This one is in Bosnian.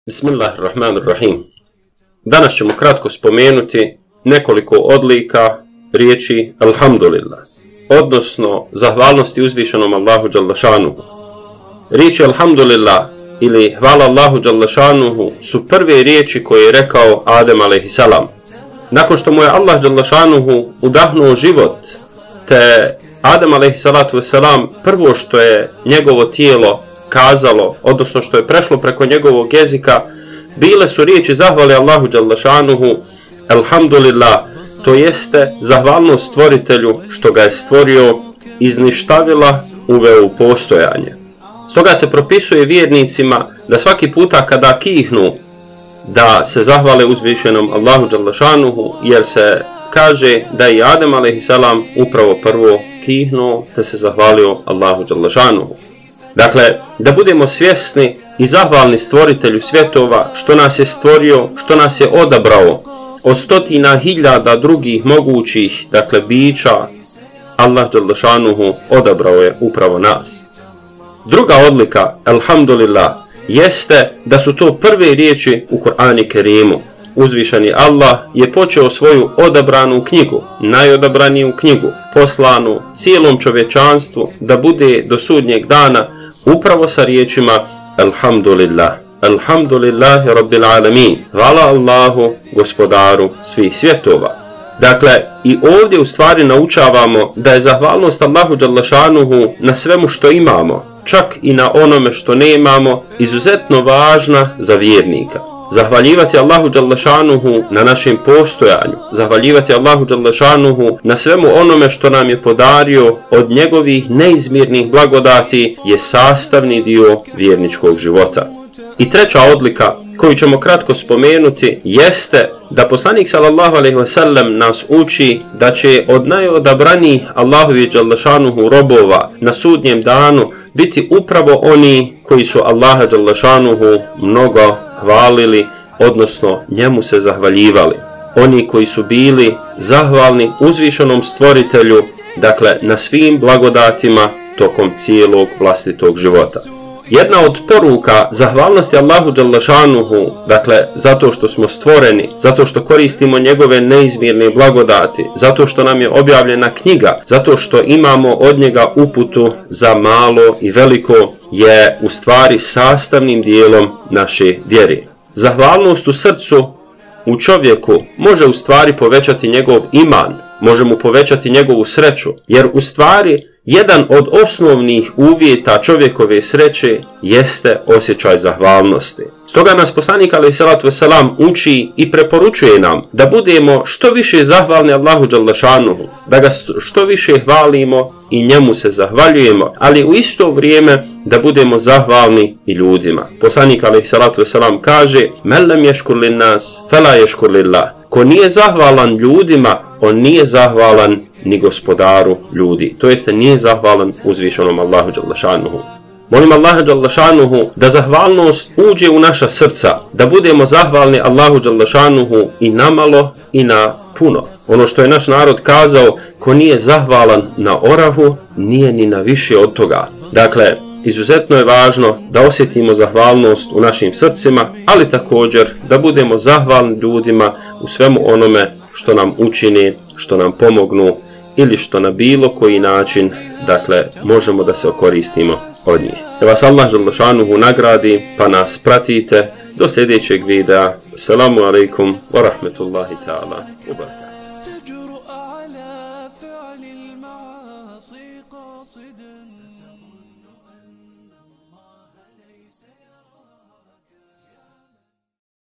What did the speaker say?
Bismillahirrahmanirrahim. Danas ćemo kratko spomenuti nekoliko odlika riječi Alhamdulillah, odnosno zahvalnosti uzvišenom Allahu dželle šanuhu. Riječi Alhamdulillah ili hvala Allahu dželle šanuhu su prve riječi koje je rekao Adem a.s. Nakon što mu je Allah dželle šanuhu udahnuo život, te Adem a.s. prvo što je njegovo tijelo kazalo, odnosno što je prešlo preko njegovog jezika, bile su riječi zahvale Allahu dželle šanuhu, Alhamdulillah, to jeste zahvalnost stvoritelju što ga je stvorio, iz ništavila uveo u postojanje. Stoga se propisuje vjernicima da svaki puta kada kihnu, da se zahvale uzvišenom Allahu dželle šanuhu, jer se kaže da je Adem a.s. upravo prvo kihnuo te se zahvalio Allahu dželle šanuhu. Dakle, da budemo svjesni i zahvalni stvoritelju svjetova što nas je stvorio, što nas je odabrao od stotina hiljada drugih mogućih, dakle, bića, Allah dželle šanuhu odabrao je upravo nas. Druga odlika, Alhamdulillah, jeste da su to prve riječi u Kur'anu Kerimu. Uzvišeni Allah je počeo svoju odabranu knjigu, najodabraniju knjigu, poslanu cijelom čovječanstvu da bude do sudnjeg dana upravo sa riječima Alhamdulillah. Alhamdulillahi Rabbil Alamin. Hvala Allahu, gospodaru svih svjetova. Dakle, i ovdje u stvari naučavamo da je zahvalnost Allahu dželle šanuhu na svemu što imamo, čak i na onome što nemamo, izuzetno važna za vjernika. Zahvaljivati Allahu dželle šanuhu na našem postojanju, zahvaljivati Allahu dželle šanuhu na svemu onome što nam je podario od njegovih neizmjernih blagodati je sastavni dio vjerničkog života. I treća odlika koju ćemo kratko spomenuti jeste da poslanik sallallahu alejhi ve sellem nas uči da će od najodabranijih Allahovi dželle šanuhu robova na sudnjem danu biti upravo oni koji su Allaha dželle šanuhu mnogo hvalili, odnosno njemu se zahvaljivali. Oni koji su bili zahvalni uzvišenom stvoritelju, dakle na svim blagodatima tokom cijelog vlastitog života. Jedna od poruka zahvalnosti Allahu dželle šanuhu, dakle zato što smo stvoreni, zato što koristimo njegove neizmjerne blagodati, zato što nam je objavljena knjiga, zato što imamo od njega uputu za malo i veliko, je u stvari sastavnim dijelom naše vjere. Zahvalnost u srcu u čovjeku može u stvari povećati njegov iman, može mu povećati njegovu sreću, jer u stvari jedan od osnovnih uvjeta čovjekove sreće jeste osjećaj zahvalnosti. Stoga nas poslanik alejselatu vesselam uči i preporučuje nam da budemo što više zahvalni Allahu dželle šanuhu, da ga što više hvalimo i njemu se zahvaljujemo, ali u isto vrijeme da budemo zahvalni i ljudima. Poslanik alejselatu vesselam kaže: "Men lem yashkur lin-nas fala yashkur lillah." Ko nije zahvalan ljudima, on nije zahvalan ni gospodaru ljudi. To jeste nije zahvalan uzvišenom Allahu dželle šanuhu. Molim Allaha dželle šanuhu da zahvalnost uđe u naša srca, da budemo zahvalni Allahu dželle šanuhu i na malo i na puno. Ono što je naš narod kazao, ko nije zahvalan na orahu, nije ni na više od toga. Dakle, izuzetno je važno da osjetimo zahvalnost u našim srcima, ali također da budemo zahvalni ljudima u svemu onome što nam učini, što nam pomognu ili što na bilo koji način, dakle, možemo da se okoristimo od njih. Da vas Allah dželle šanuhu nagradi, pa nas pratite do sljedećeg videa. Assalamu alaikum wa rahmetullahi ta'ala wa barakatuh.